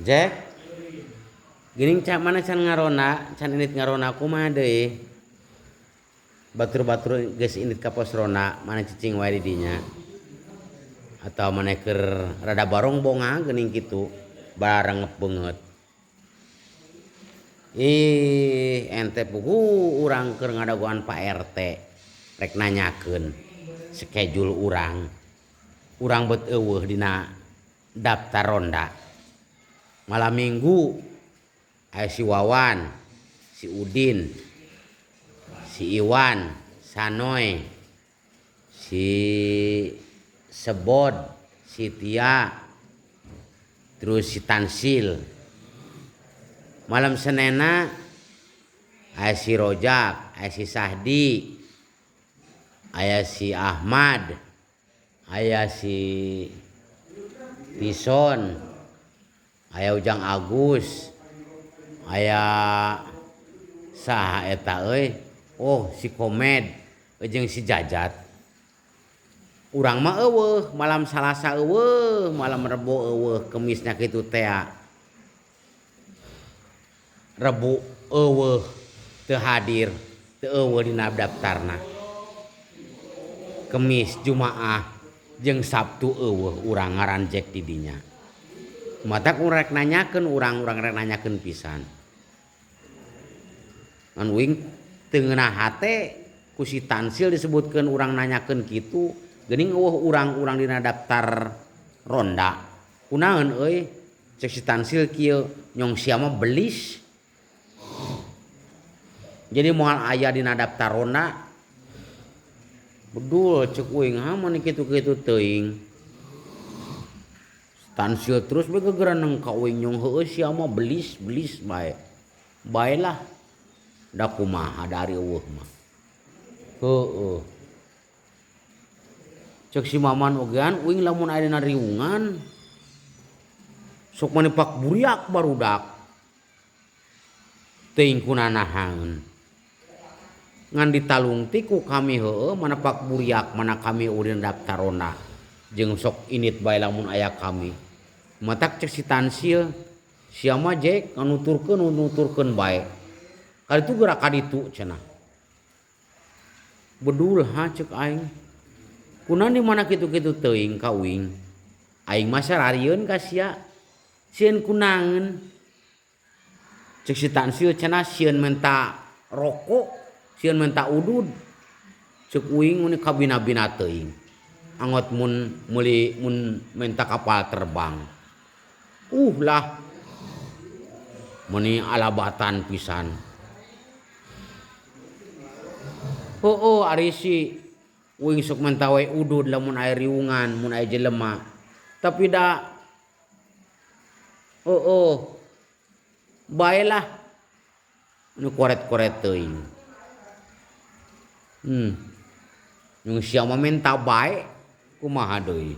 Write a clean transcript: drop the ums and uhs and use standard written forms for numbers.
Jack, geuning ca mana can ngaronda, can indit ngaronda kumaha deui? Batur-batur geus indit ka pos ronda, mana cicing wae di dinya. Atawa maneh keur rada barongbong geuning kitu, bararengep beungeut. Ih, ente puguh urang keur ngadagoan Pak RT rek nanyakeun schedule urang. Urang beut eueuh dina daftar ronda. Malam Minggu aya si Wawan, si Udin, si Iwan, Sanoy, si Sebod, si Tia, terus si Tansil. Malam Senena aya si Rojak, aya si Sahdi, aya si Ahmad, aya si Tison, aya Ujang Agus, aya saha eta euy? Oh, si Komed jeung si Jajat. Urang mah eueuh, malam Salasa eueuh, malam Rebo eueuh, Kemisna kitu tea. Rebu eueuh, teu hadir, teu eueuh dina daftarna. Kemis, Jumaah jeung Sabtu eueuh urang ngaran Jack di dinya. Matak urang rek nanyakeun, urang rek nanyakeun pisan. Ngan uing teu ngeunah hate ku si Tansil disebutkeun urang nanyakeun kitu, geuning eueuh urang-urang dina daftar ronda. Kunaon euy? Cek si Tansil kieu, nyong sia mah belis. Jadi moal aya dina daftar ronda. Bedul cek uing, ha mani kitu-kitu teuing. Tansil terus we gegereneng ka uing nyong heueuh sia mah belis, belis bae. Baelah. Da kumaha dari eueuh mah. Heueuh. Cek si Maman ogean uing lamun aya dina riungan sok manepak buriak barudak. Teuing kunanahaeun. Ngan ditalungtik ku kami heueuh manepak buriak mana kami ulin daftar ronda. Jeung sok init bae lamun aya kami. Matak cek si Tansil sia mah Jack nganuturkeun nuturkeun bae. Kaditu geura kaditu cenah. Bedul ha cek aing. Kunaon di mana kitu-kitu teuing ka uing. Aing mah sararieun ka sia. Sieun kunaon. Cek si Tansil cenah sieun menta rokok, sieun menta udud. Cek uing mun kabina-bina teuing. Angot mun meuli mun menta kapal terbang. Lah. Meuni alabatan pisan. Heueuh ari si uing sok menta we udud lamun aya riungan, mun aya jelema. Tapi da heueuh baelah nu koret-koret teuing. Yung sia mah menta bae kumaha deui.